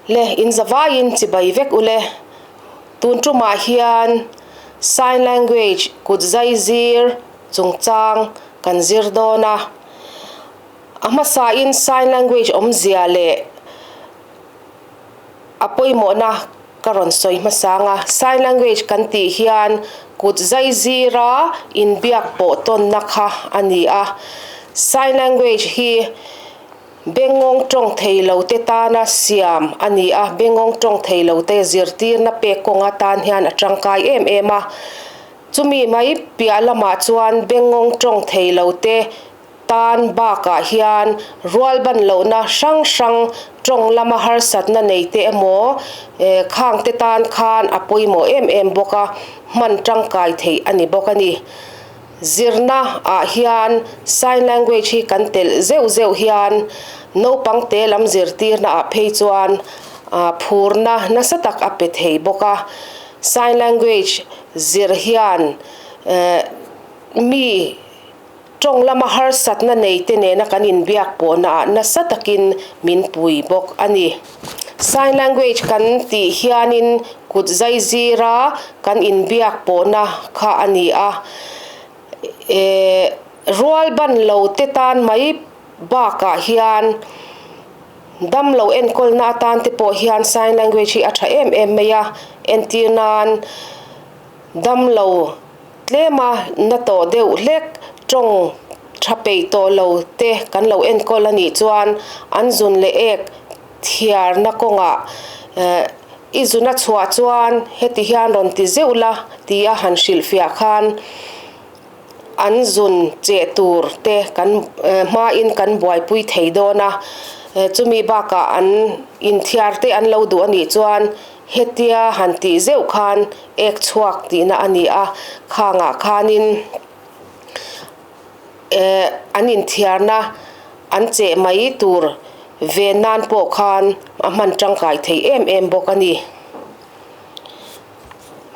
Le in zavaiin chibai vek ule. Tun tumah hian Sign Language kut zai zir chungchang kan zir dawn a. A hmasain Sign Language awmzia leh a pawimawhna ka rawn sawi hmasang a. Sign Language kan tih hian kut zai zira inbiak pawh tawnna kha a ni a. Sign Language hi Bengngawng tawng thei lo te tana siam a ni a, bengngawng tawng thei lo te zirtirna pek kawng atan hian a tangkai em em a. Chumi mai piah lamah chuan bengngawng tawng thei lo te tan bakah hian rualban lohna hrang hrang tawng lama harsatna nei te emaw khang te tan khan a pawimawh em em bawk a, hman tangkai theih a ni bawk a ni. Zirna ah hian sign language hi kan telh zeuh zeuh hian naupang te lam zirtirna ah phei chuan phurna nasa tak a pe thei bawk a. Sign language zir hian mi tawng lama harsatna nei te nena kan inbiak pawhna ah nasa takin min pui bawk a ni. Sign language kan tih hianin kut zai zira kan inbiak pawhna kha a ni a. Ehh rual ban lo te tan mai bakah hian damlo enkawlna atan te pawh hian sign language hi a tha em em mai a. Entir nan damlo tlema na tawh deuh hlek tawng tha peih tawh lo te kan lo enkawl a nih chuan an zun leh ek thiarna kawngah eh i zun a chhuah chuan heti hian rawn ti zeuh la ti a han hrilhfiah khan an zun cheh tur te kan eh hmain kan buaipui thei dawn a eh chumi bakah an inthiar te an lo duh a nih chuan hetia han tih zeuh khan ek chhuak tihna a ni a khangah khanin Eh an inthiarna an cheh mai tur ven nan pawh khan a hman tangkai thei em em bawk a ni.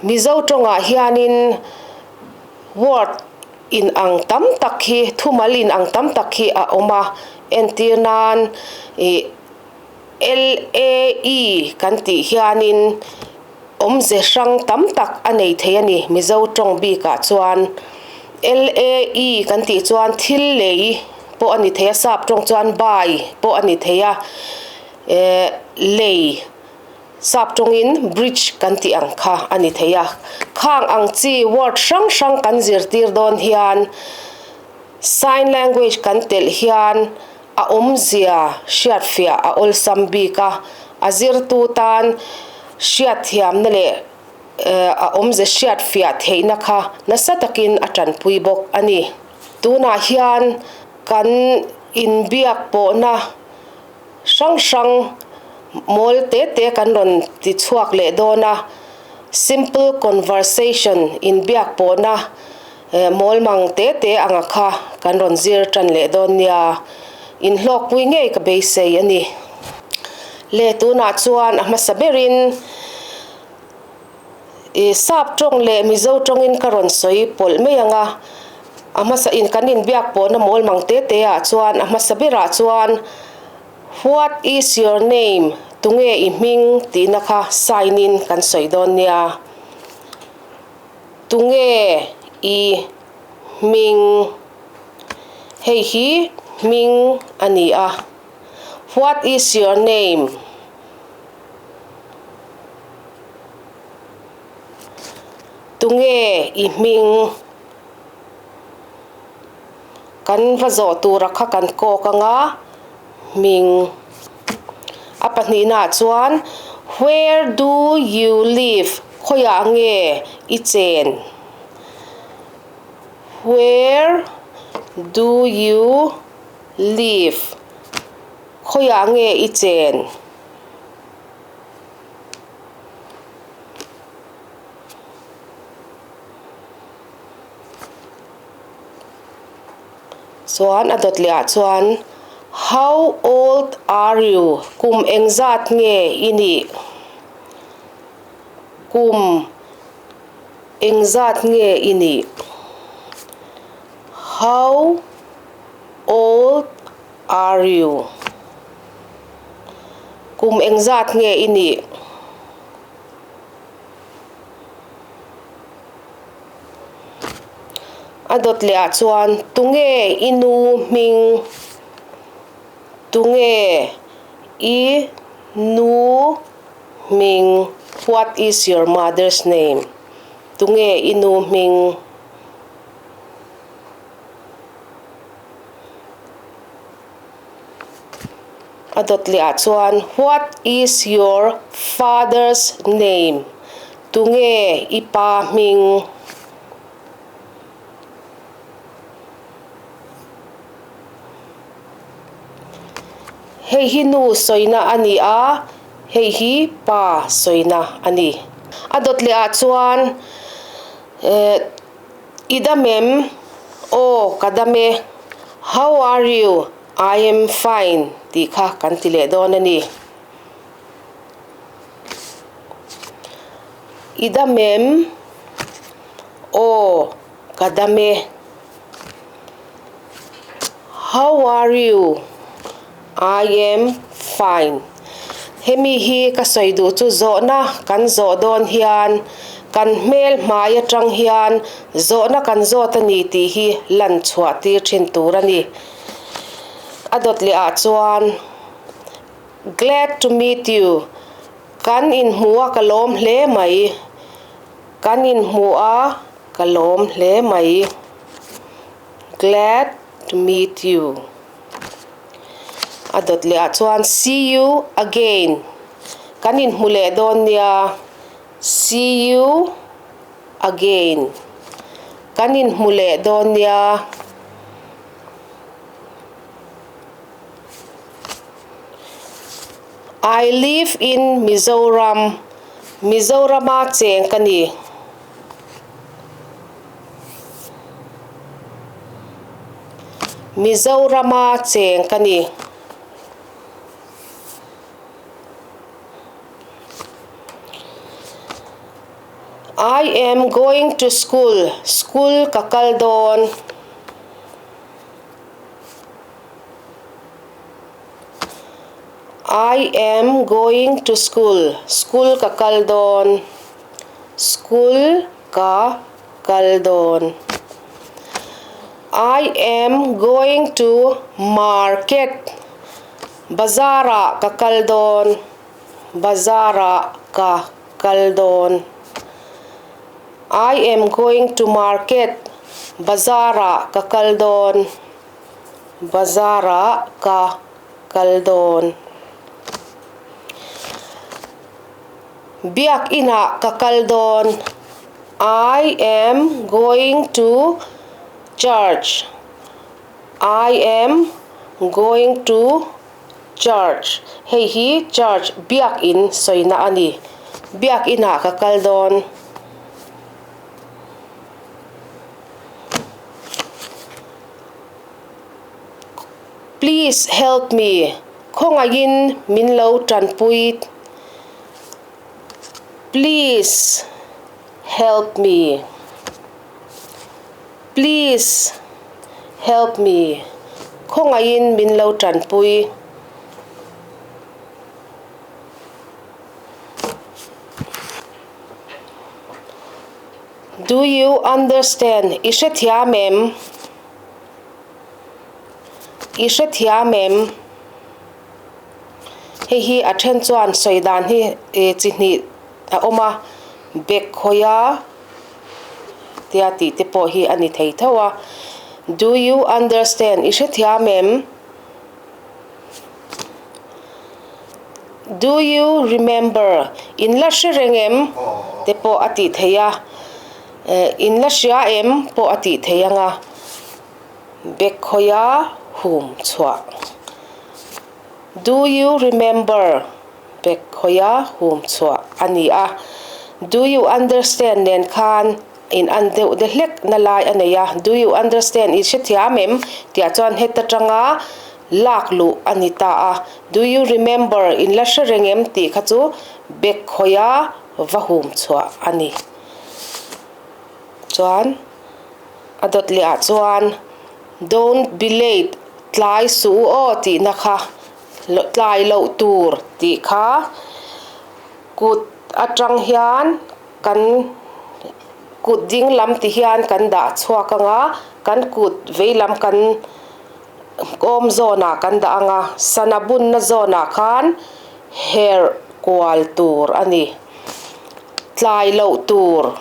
Mizo tawngah hianin word in ang tam tak hi thumal in ang tam tak hi a awm a, entir nan ih LAE kan tih hianin awmze hrang tam tak a nei thei a ni Mizo tawng bikah chuan. LAE kan tih chuan thil lei pawh a ni thei a, sap tawng chuan buy pawh a ni thei a, eh lei sap tawngin bridge kan tih ang kha a ni thei a. Khang ang chi word hrang hrang kan zirtir dawn hian sign language kan telh hian A awmzia hriatfiah a awlsam bik a, a zirtu tan hriatthiamna leh a awmze hriatfiah theihna kha nasa takin a tanpui bawk a ni. Tunah hian kan inbiak pawhna hrang hrang mawl te te kan rawn ti chhuak leh dawn a, simple conversation inbiak pawhna Mawl mang te te anga kha kan rawn zir tan leh dawn nia, inhlawkpui ngei ka beisei a ni. Le tunah chuan a hmasa berin i sap tawng leh Mizo tawngin ka rawn sawi pawlh mai ang a, a hmasa in kan inbiak pawhna mawl mang te te ah chuan a hmasa berah chuan What is your name? Tunge i hming? tihna kha sign in kan sawi dawn nia. Tunge i hming? Hei hi hming a ni a. What is your name? Tunge i hming? Kan va zawh tura kha kan kawk anga hming. A pahnihnaah chuan Where do you live? Khawiah nge i chen? Where do you live? Khawiah nge i chen? Chuan a dawt leh ah chuan How old are you? Kum engzat nge i nih? Kum engzat nge i nih? How old are you? Kum engzat nge i nih? A dawt leh ah chuan tunge i nu hming? Tunge i nu hming? What is your mother's name? Tunge i nu hming? A dawt leh ah chuan What is your father's name? Tunge i pa hming? Hei hi nu sawina a ni a, hei hi pa sawina a ni. A dawt leh ah chuan eh I dam em? Aw ka dam e. How are you? I am fine tih kha kan ti leh dawn a ni. I dam em? Aw ka dam e. How are you? I am fine. Hemi hi ka sawi duh chu zawhna kan zawh dawn hian kan hmel hmai atang hian zawhna kan zawt a ni tih hi lan chhuah tir thin tur a ni. A dawt leh ah chuan Glad to meet you kan inhmu a ka lawm hle mai. Kan inhmu a ka lawm hle mai. Glad to meet you. A dawt leh ah chuan see you again kan inhmu leh dawn nia see you again kan inhmu leh dawn nia. I live in Mizoram Mizorama cheng ka ni. Mizorama cheng ka ni. I am going to school, school ka kal dawn. I am going to school, school ka kal dawn. School ka kal dawn. I am going to market. Bazar ah ka kal dawn. Bazar ah ka kal dawn. I am going to market. Bazar ah ka kal dawn. Bazar ah ka kal dawn. Biakinah ka kal dawn. I am going to church. I am going to church. Hei hi church biakin sawina a ni. Biakinah ka kal dawn. Please help me. Khawngaihin min lo tanpui. Please help me. Please help me. Khawngaihin min lo tanpui. Do you understand? I hrethiam em? I hrethiam em? Hei hi a then chuan sawi dan hi eh chi hnih a awm a, bek hawi a tia tih te pawh hi a ni thei tho a. Do you understand? I hrethiam em? Do you remember? In la hre reng em? Te pawh a tih theih a. Eh in la hria em pawh a tih theih ang a. Bek hawi a hum chhuah. Do you remember? Bek hawi a hum chhuah a ni a. Do you understand nen khan in an deuh de hlek na lai a nei a. Do you understand i hrethiam em? Tih ah chuan heta tanga lak luh a ni ta a. Do you remember in la hre reng em tih kha chu bek hawi a va hum chhuah a ni. Chuan a dawt leh ah chuan don't be late tlai suh u aw tihna kha. Tlai loh tur tih kha kut atang hian kan kut ding lam ti hian kan dah chhuak ang a, kan kut vei lam kan kawm zawnah kan dah ang a, sana bunna zawnah khan herh kual tur a ni. Tlai loh tur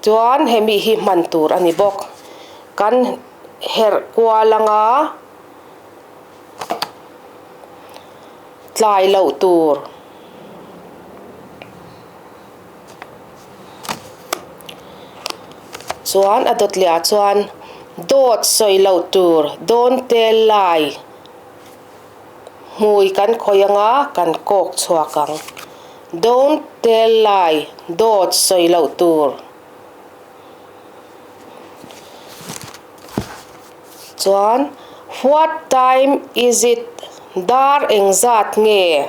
chuan hemi hi hman tur a ni bawk. Kan herh kual ang a. Tlai loh tur. Chuan a dawt leh ah chuan dawt sawi loh tur dawn tel lai hmui kan khawih anga kan kawk chhuak ang. Dawn tel lai dawt sawi loh tur. Chuan what time is it? Dar engzat nge?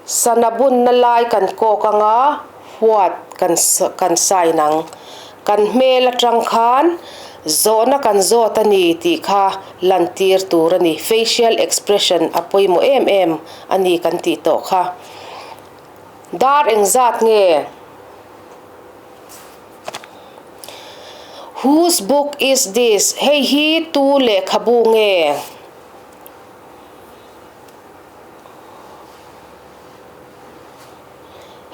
Sana bunna lai kan kawk anga what kan kan sign ang. Kan hmel atang khan zawhna kan zawt a ni tih kha lantir tur a ni. Facial expression a pawimawh em em a ni kan tih tawh kha. Dar engzat nge? Whose book is this? Hei hi tu lehkhabu nge?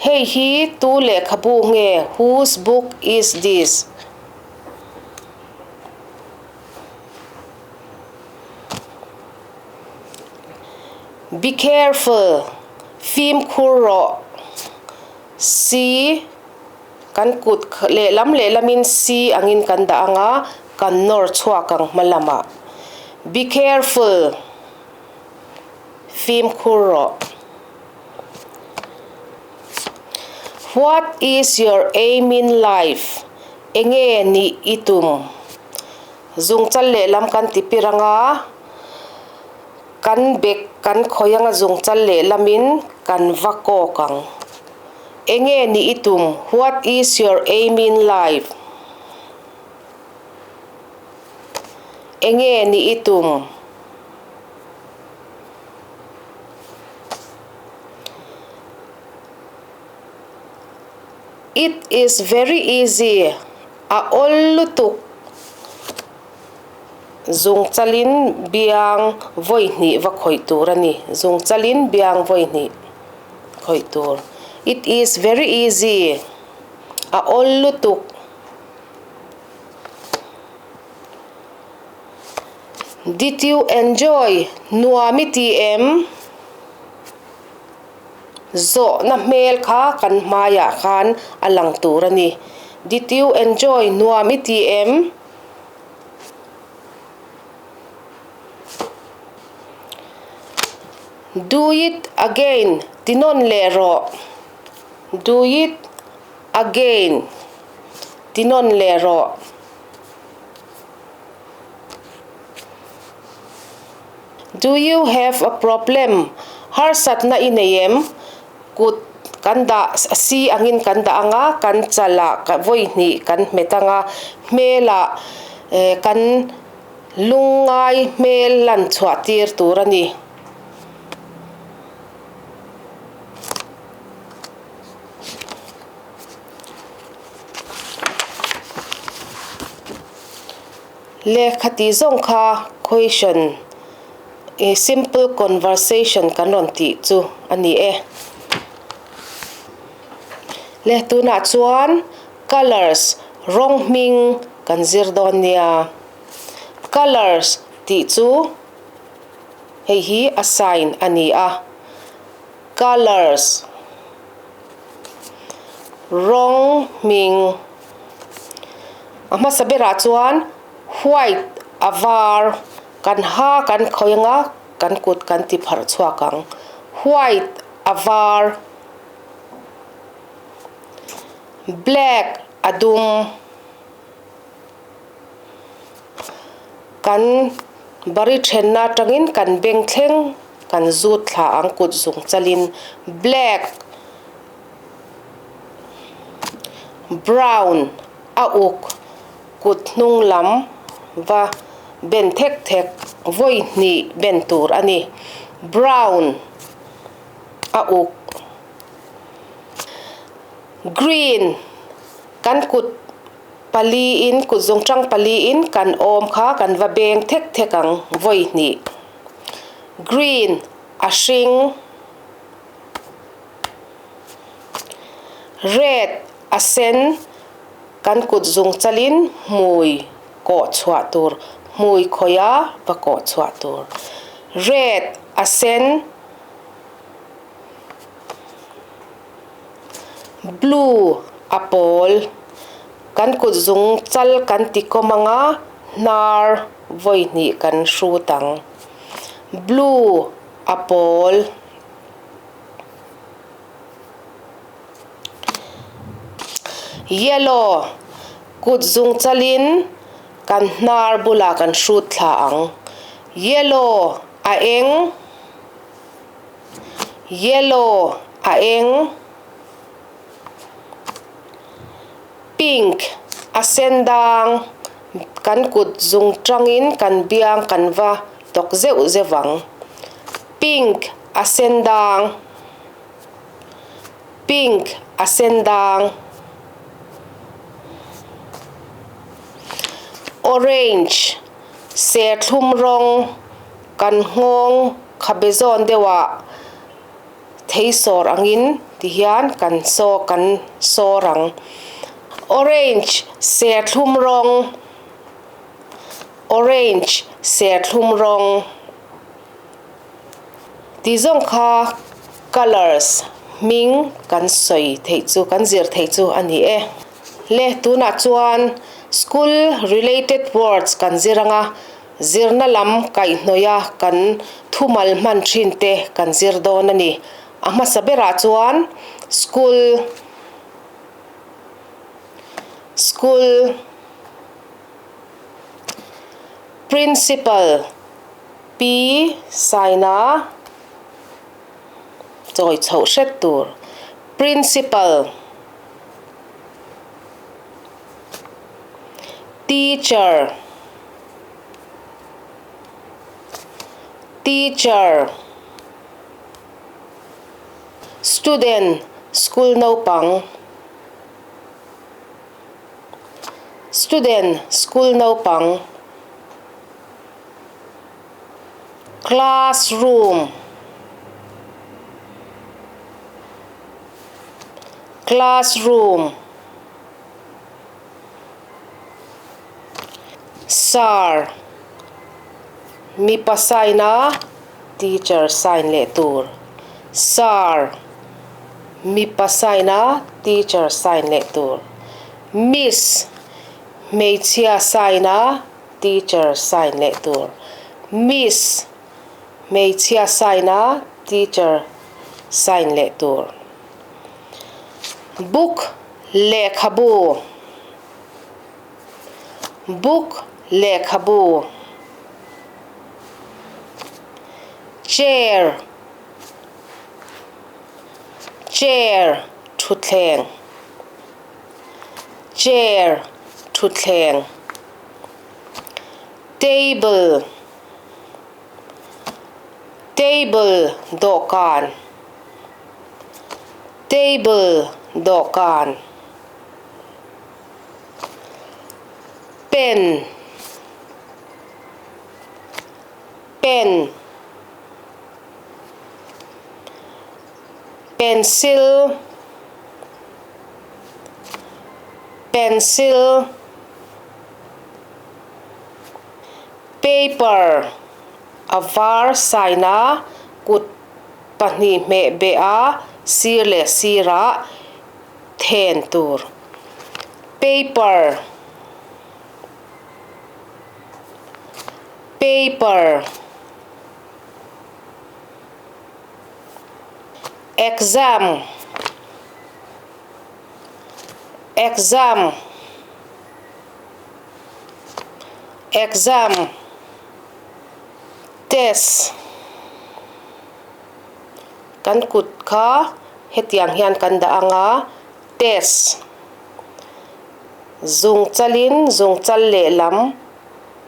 Hei hi tu lehkhabu nge? Whose book is this? Be careful, Fimkhur rawh. Si. Kan kut lehlam lehlamin si angin kan dah ang a, kan nawr chhuak ang hma lamah. Be careful! Fimkhur rawh. What is your aim in life? Enge nih i tum? Zungchal lehlam kan ti pir ang a, kan bek kan khawih ang a zungchal lehlamin kan va kawk ang. Enge nih i tum? What is your aim in life? Enge nih i tum? It is very easy. A awl lutuk. Zungchalin biang vawi hnih va khawih tur a ni. Zungchalin biang vawi hnih. Khawih tur. It is very easy. A awl lutuk. Did you enjoy? Nuam i ti em? Zawhna hmel kha kan hmaiah khan a lang tur a ni. Did you enjoy? Nuam i ti em? Do it again, ti nawn leh rawh. Do it again, ti nawn leh rawh. Do you have a problem? Harsatna i nei em? Kut kan dah si angin kan dah ang a, kan chalah vawi hnih kan hmet ang a, hmelah kan Lungngai hmel lan chhuah tir tur a ni. Lehkha tih zawng kha question ih simple conversation kan rawn tih chu a ni e. Leh tunah chuan colours rawng hming kan zir dawn nia. Colours tih chu hei hi a sign a ni a, colours rawng hming a hmasa berah chuan white a var kan ha kan khawih anga kan kut kan ti pharh chhuak ang white a var black a dum. Kan bari thenna atangin kan beng thleng kan zut thla ang kut zung chalin black brown a uk kut hnung lam va ben thek thek. Vawi hnih ben tur a ni. Brown a uk. Green kan kut paliin kut zungtang paliin kan awm kha kan va beng thek thek ang vawi hnih. Green a hring. Red a sen kan kut zung chalin hmui kawh chhuah tur hmui khawiha va kawh chhuah tur. Red a sen. Blue a pawl kan kut zung chal kan ti kawm ang a hnar vawi hnih kan hrut ang. Blue a pawl. Yellow kut zung chalin kan hnar bulah kan hrut thla ang. Yellow a eng. Yellow a eng. Pink a sen dang kan kut zung tangin kan biang kan va tawk zeuh zeuh ang. Pink a sen dang. Pink a sen dang. Orange serthlum rawng kan nghawng khabe zawn deuhah thei sawr angin tihian kan saw kan sawr ang. Orange serthlum rawng Orange serthlum rawng. Tih zawng kha colours hming kan sawi theih chu kan zir theih chu a ni e. Le tunah chuan school related words kan zir anga zirna lam kaihhnawih a kan thumal hman thin te kan zir dawn a ni. A hmasa berah chuan school school principal. Pi Saina chawi chhoh hret tur Principal Teacher Teacher Student School naupang Student School naupang. Classroom Classroom Sir Mipa sign a teacher sign leh tur Sir Mipa sign a teacher sign leh tur Miss Hmeichhia sign a Teacher sign leh tur. Miss hmeichhia sign a teacher sign leh tur. Book lehkhabu Book lehkhabu Chair Chair thutthleng Chair thutthleng. Table Table dawhkan Table dawhkan Pen Pen Pencil Pencil Paper a var sign a kut pahnih hmeh beh a sir leh sirah then tur paper paper exam exam. Exam test kan kut kha hetiang hian kan dah ang a test zung chalin zung chal lehlam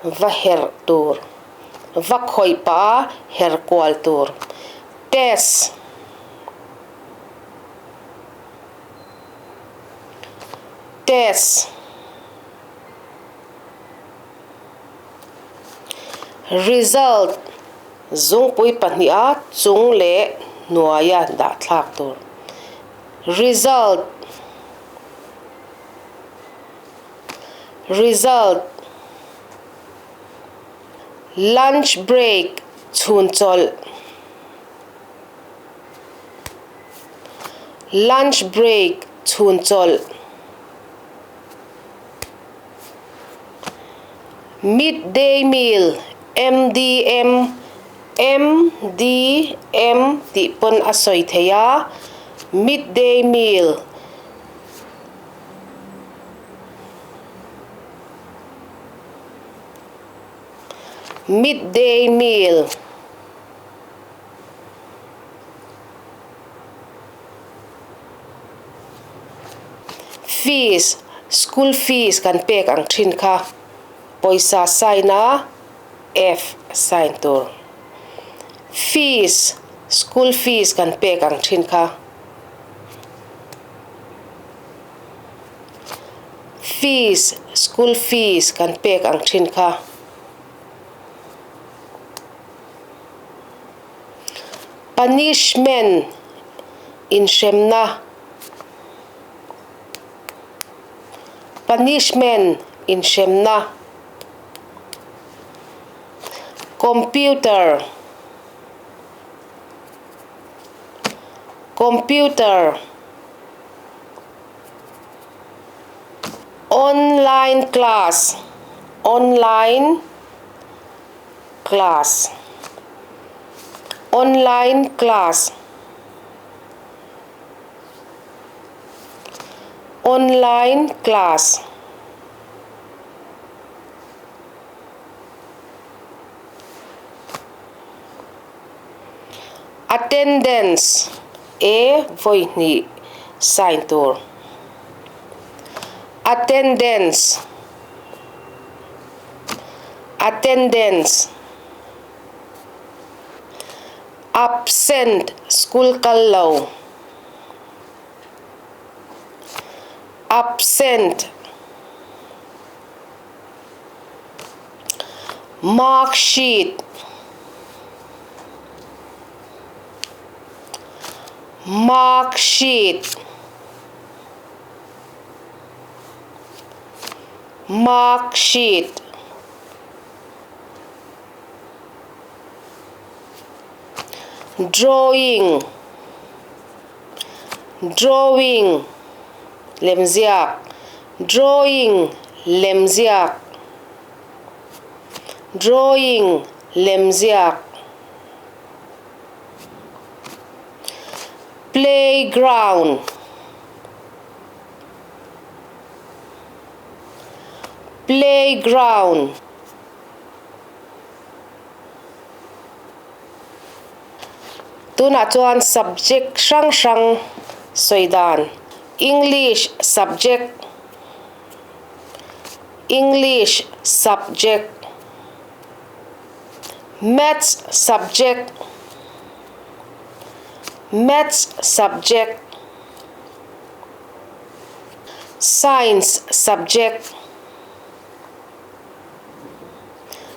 va herh tur. Va khawih pah a her kual tur. Test. Test. Result, Zungpui pahniha chung leh hnuaia dah thlak tur. Result. Result. Lunch break, Chhun chawlh. Lunch break, Chhun chawlh. Midday meal, MDM, MDM tih pawn a sawi thei a, midday meal. Midday meal. Fees, School fees kan pek ang thin kha pawisa sign a F sign tur. Fees, School fees kan pek ang thin kha. Fees, School fees kan pek ang thin kha. Punishment, Inhremna. Punishment, Inhremna. Computer, Computer. Online class, Online class, Online class, Online class. Attendance, A vawi hnih sign tur. Attendance, Attendance. Absent, School kal lo. Absent. Mark sheet, Mark sheet, Mark sheet. Drawing, Drawing, Lemziak, Drawing, Lemziak, Drawing, Lemziak. Playground, Playground. Tunah chuan subject hrang hrang sawi dan English subject, English subject, Maths subject, Maths subject, Science subject.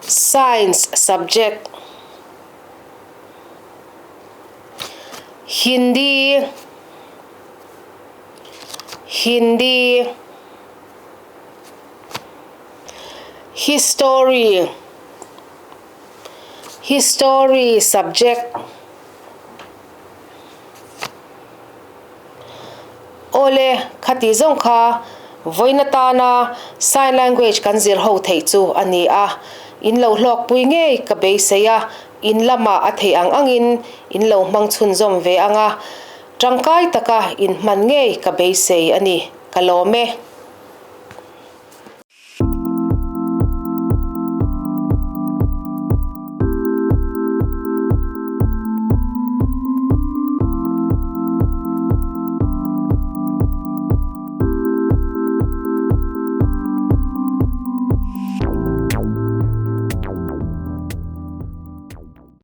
Science subject, Hindi, Hindi, History, History subject. Awle, khati zawng kha vawiin atana sign language kan zir ho theih chu a ni a, in lo hlawkpui ngei ka beisei a, in lamah a theih ang angin in lo hmang chhunzawm ve ang a, tangkai taka in hman ngei ka beisei a ni, ka lawm e.